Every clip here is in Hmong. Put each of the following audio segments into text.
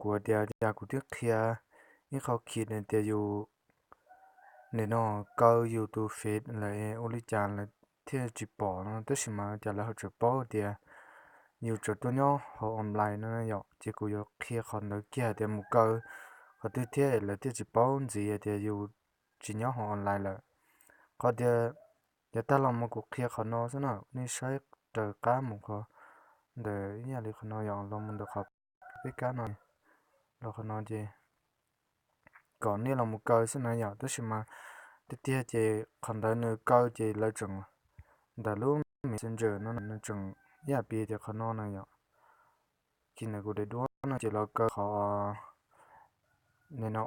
Kuv tias cas kuv twb qhia ib qho khi tias yus nim no kaw yus tus fev lawm ua li cas lawv thiaj tsis pom no, tab sis mas cas lawv ho tseem paub tias yus tseem tuaj nyob hauv online no yom. Ces kuv yuav qhia qhov ntawd kiag tias mus kaw qhov twg thiab lawv thiaj tsis paub ntxiv tias yus tsis nyob hauv online lawm. Qhov tias yav tag los mus kuv qhia qhov no xwb na, nej saib raws qab mus qhov ntawm ib yam li qhov no yom, los mus ntawm qhov peb kab no, los qhov no ces kom nej los mus kaw xwb na yom. Tab sis mas tiag tiag ces qhov ntawd nws kaw ces lawv tseem, ntawm lub Messenger no nws tseem ib yam piv tias qhov no na yom. Khi ntawm kuv daim duab no ces los kaw qhov nim no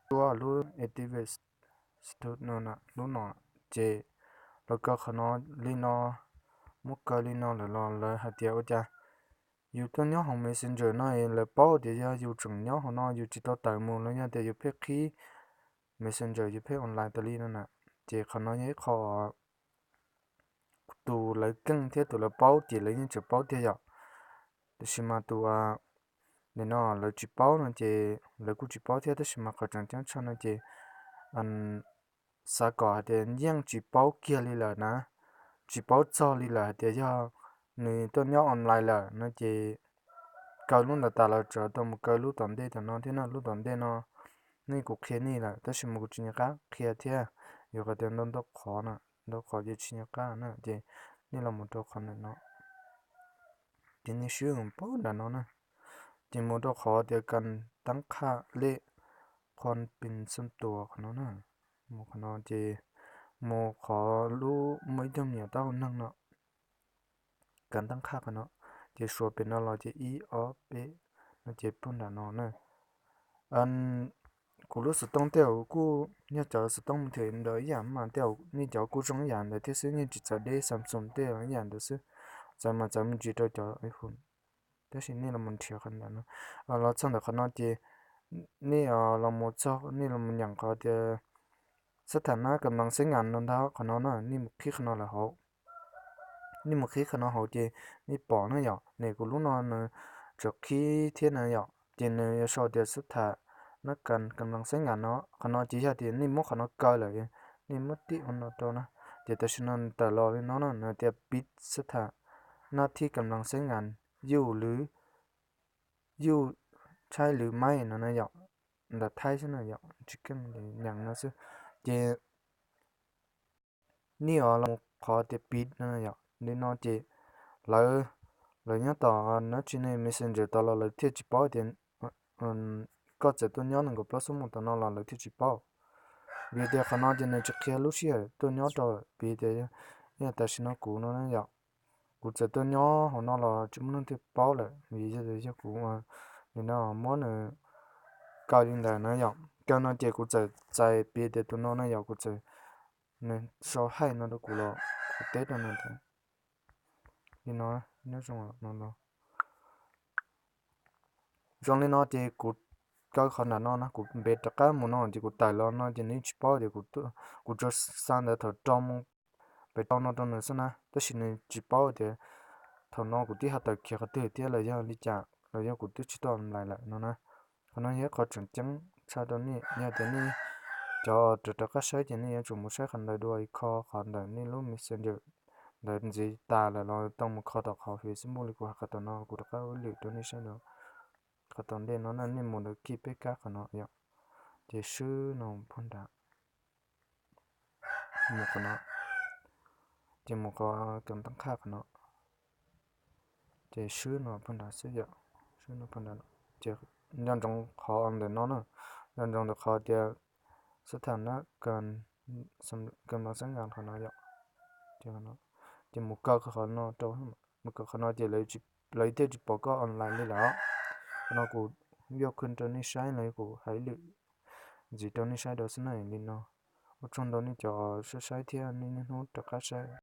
duab lub activate status no, lub no ces los kaw qhov no li no, muab kaw li no lawm los lawv hais tias ua cas yus tuaj nyob hauv Messenger no es lawv paub tias yog yus tseem nyob hauv no yus tsis tau tawm mus los yog tias yus pheej qhib Messenger yus pheej online tas li no na. Ces qhov no yog ib qho tus lawv keej thiab tus lawv paub ces lawv yeej tseem paub tiag yom. Tab sis mas tus nim no lawv tsis paub no ces lawv kuj tsis paub thiab, tab sis mas qhov tseem ceeb tshaj no ces xav kom hais tias yeej tsis paub kiag li lawm na, tsis paub txog li lawm hais tias yog nws tuaj nyob online lawm no ces kaw lub ntawd tas los tseem tau mus kaw lub tom ntej tom no thiab no. Lub tom ntej no nej kuv qhia nej lawm tab sis mas kuv tsis nco qab qhia thiab, yog hais tias ntau ntau qhov na, ntau qhov ces tsis nco qab na ces nej los mus rau qhov ntawm no. Ces nej swb paub nram no na, ces mus rau qhov tias kas tab qhaj lej qhua pes xeeb tuas qhov no na. Mus qhov no ces mus qhov lub muaj ib tug me nyuam taub hau neeg no, kas tab qhaj qhov no, ces suav pem no los ces ib ob peb no ces puag nram no na. Kuv lub xov tooj tej zaum kuj yog cov xov tooj mus them ntawd ib yam mas tej zaum nej cov kuj zoo ib yam ntawd thiab xwb, yeej tsis txawv deb, Samsung tej zaum ib yam ntawd xwb, txawv mas txawv me ntsis rau cov iPhone. Tab sis nej los mus nrhiav qhov ntawm no, los txog ntawm qhov no ces nej los mus txog nej los mus nyeem qhov tias xab tham nab kam loo xeeb ngas no ntag qhov no na, nej mus qhib qhov no lawm hauv. Nej mus qhib qhov no hauv ces nej pom na yom, ne kuv lub no nws tseem qhib thiab na yom, ces nws yuav sau tias xab tham nab kam loo xeeb ngas no. Qhov no ces yog tias nej muab qhov no kaw lawm, nej muab tib ua no rau na, ces tam sim no nws tawm los li no na, nws tias pib xab tham nab thib kam loo xeeb ngas yuj lwv, yuj tshaib lwv maib no na yom, ntawm thaib xwb na yom, tsis keej nyeem no xwb. Ces nej os los qhov tias pib no yom, li no ces lawv, lawv nyob tom no tsis ne Messenger tod los lawv thiaj tsis paub tias koj txawm tuaj nyob nees nkaum plaub xuab moos tom no los lawv thiaj tsis paub. Vim tias qhov no ces nws tsis qhia lub sij hawm tuaj nyob rau, vim tias yog tam sim no kuv no na yom, kuv txawm tuaj nyob hauv no los tsis muaj leej twg paub lawm vim yog kuv li no muab nws kaw li ntawd na yom. Kaw no ces kuv txawm txais piv tias tus no na yom, kuv txawm, nws sau hais no rau kuv los kuv teb rau nws li no, nyob zoo no los. Zoo li no ces kuv kaw qhov nram no na, kuv npev rov qab mus no ces kuv tawm los no ces nws yeej tsis paub tias kuv tsuas xa ntawv thaum rau mus pem rau no rau nws xwb na, tab sis nws tsis paub tias thaum no kuv twb ho tawm khiav qhov twg thiab los yog li cas los yog kuv twb tsis tuaj online lawm no na. Qhov no yog ib qho tseem ceeb tshaj rau nej, yog tias nej cov rov rov qab saib ces nej yuav tsum mus saib qhov ntawd dua ib qho, qhov ntawm nej lub Messenger ntawd ntxiv tas lawm los tau mus kho tom qhov Facebook li kuv hais qhov tom no, kuv rov qab ua lwm rau nej saib dua. Qhov tom ntej no na nej mus ntawd kij peb kab qhov no yom, ces swb no puag nram, mus qhov no, ces mus qhov kam tab qhaj qhov no, ces swb no puag nram xwb yom, swb no puag nram, ces nco ntsoov qhov ntawm no na, nco ntsoov ntawm qhov tias xab tham nab kam loo xeeb ngas qhov no yom, ces mus kaw qhov no rau, mus kaw qhov no ces lawv thiaj tsis pom koj online li lawm. Qhov no kuv yuaj khwj rau nej saib los kuv hais lwm ntxiv rau nej saib dua xwb na li no. Ua tsaug ntau nej cov saib saib thiab nej niaj hnub rov qab saib.